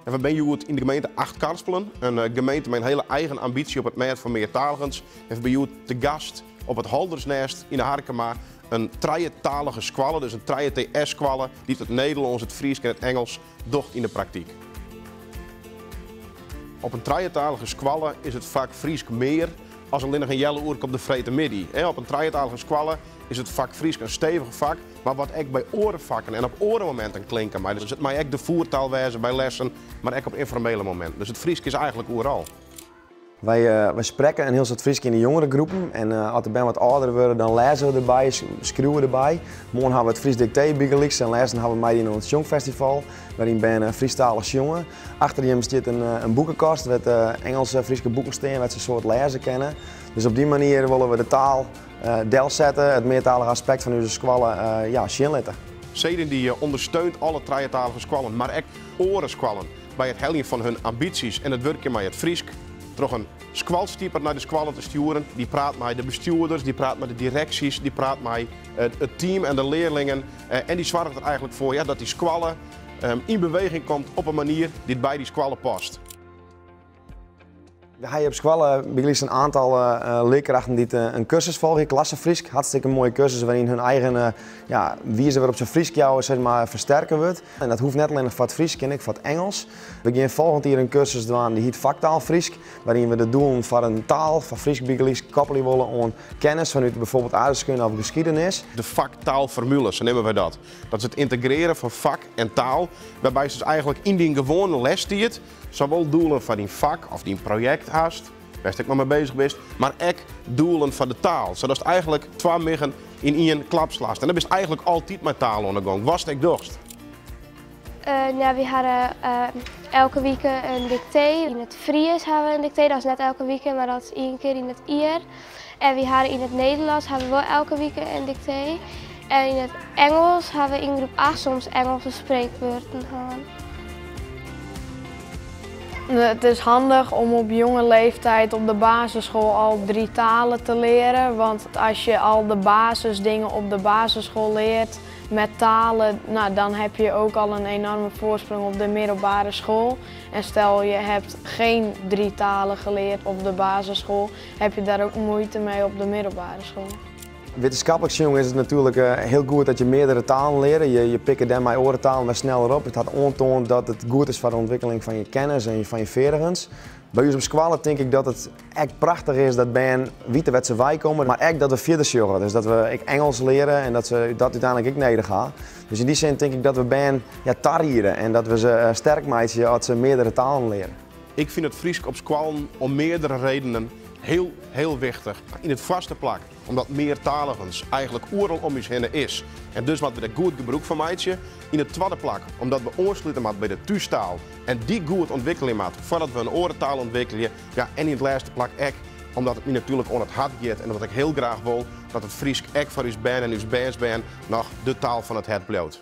En we binne hjoed yn de gemeente Achtkarspelen, in gemeente mei in hiele eigen ambysje op it mêd fan meartaligens. En we binne hjoed te gast op it Holdersnêst yn de Harkema, in trijetalige skoalle, dus in trije TS-skoalle dy't it Nederlânsk, it Frysk en it Ingelsk docht yn de praktyk. Op in trijetalige skoalle is it fak Frysk mear as allinnich in healoerke op de freedtemiddei. Op in trijetalige skoalle is it fak Frysk in stevich fak, mar wat ek by oare fakken en op oare mominten klinke mei. Dus it mei ek de foertaal wêze by lessen, mar ek op ynformele mominten. Dus it Frysk is eigentlik oeral. Wy, wy sprekke in hiel soad Frysk yn de jongere groepen en as de bern wat âlder wurde dan lêze we derby, skriuwe we derby. Moarn hawwe we it Frysk Diktee bygelyks en lêsten hawwe we meidien oan it Sjongfestival wêryn bern Frysktalich sjonge. Achter jim stiet in, in boekekast wêr't Ingelske Fryske boeken stean wêr't se in soad lêze kinne. Dus op dy manier wolle we de taal delsette, it meartalige aspekt fan ús skoalle ja, sjen litte. Cedin dy ûndersteunt alle trijetalige skoallen, mar ek oare skoallen by it heljen fan hun ambysjes en it wurkjen mei it Frysk. Troch in skoalstiper nei de skoalle te stjoeren. Dy praat mei de bestjoerders, dy praat mei de direksjes, dy praat mei it team en de learlingen. En dy soarget der eigentlik foar ja, dat dy skoalle yn beweging komt op in manier dy't by dy skoalle past. We hawwe op skoalle bygelyks in oantal learkrachten dy't in kursus folgje, klasse Frysk. Hartstikke moaie kursus wêryn hun eigen ja, wize wêrop't se Frysk jouwe sis mar, fersterke wurdt. En dat hoecht net allinnich foar it Frysk, kin ek foar it Ingelsk. We gean folgjend jier in kursus dwaan dy hyt faktaal Frysk, wêryn we de doelen foar in taal, foar Frysk bygelyks, koppelje wolle oan kennis fanút bijvoorbeeld aardrijkskunde of geschiedenis. De faktaalformule, sa neame wy dat. Dat is it yntegrearjen fan fak en taal, wêrby't dus eigentlik yn dyn gewoane lestiid sawol doelen foar dyn fak of dyn projekt hast, wêr'tst ek noch mei beuzich bist, mar ek doelen foar de taal, sadatst eigentlik twa miggen yn ien klap slachst. En dan bist eigentlik altyd mei taal oan de gong, watst ek dochst. Ja, wy hawwe elke wike in diktee. Yn it Frysk hawwe we in diktee, dat is net elke wike, mar dat is ien kear yn it jier. En wy hawwe yn it Nederlânsk hawwe we wol elke wike in diktee. En yn it Ingelsk hawwe we yn groep 8 soms Ingelske spreekbeurten hân. Het is handig om op jonge leeftijd op de basisschool al drie talen te leren. Want als je al de basisdingen op de basisschool leert met talen, nou, dan heb je ook al een enorme voorsprong op de middelbare school. En stel je hebt geen drie talen geleerd op de basisschool, heb je daar ook moeite mee op de middelbare school. Wittenskaplik sjoen is it natuerlik hiel goed dat je meardere talen leare. Je pikke dêrmei oare talen wer sneller op. It hat oantoand dat it goed is foar de ûntwikkeling fan je kennis en fan je feardigens. By ús op skoalle tink ik dat it ek prachtich is dat bern witte wêr't se weikomme, mar ek dat we fierder sjogge. Dus dat we ek Ingelsk leare en dat se dat úteinlik ek nedich ha. Dus yn dy sin tink ik dat we bern ja, tariede en dat we se sterk meitsje as se meardere talen leare. Ik fyn it Frysk op skoallen om meardere redenen hiel, hiel wichtich. Yn it foarste plak omdat meartaligens eigentlik oeral om ús hinne is en dus moatte we dêr goed gebrûk fan meitsje. Yn it twadde plak omdat we oanslute moatte by de thústaal en dy goed ûntwikkelje moatte foardat we in oare taal ûntwikkelje. Ja, en yn it lêste plak ek omdat it my natuerlik oan it hert giet en omdat ik hiel graach wol dat it Frysk ek foar ús bern en ús bernsbern noch de taal fan it hert bliuwt.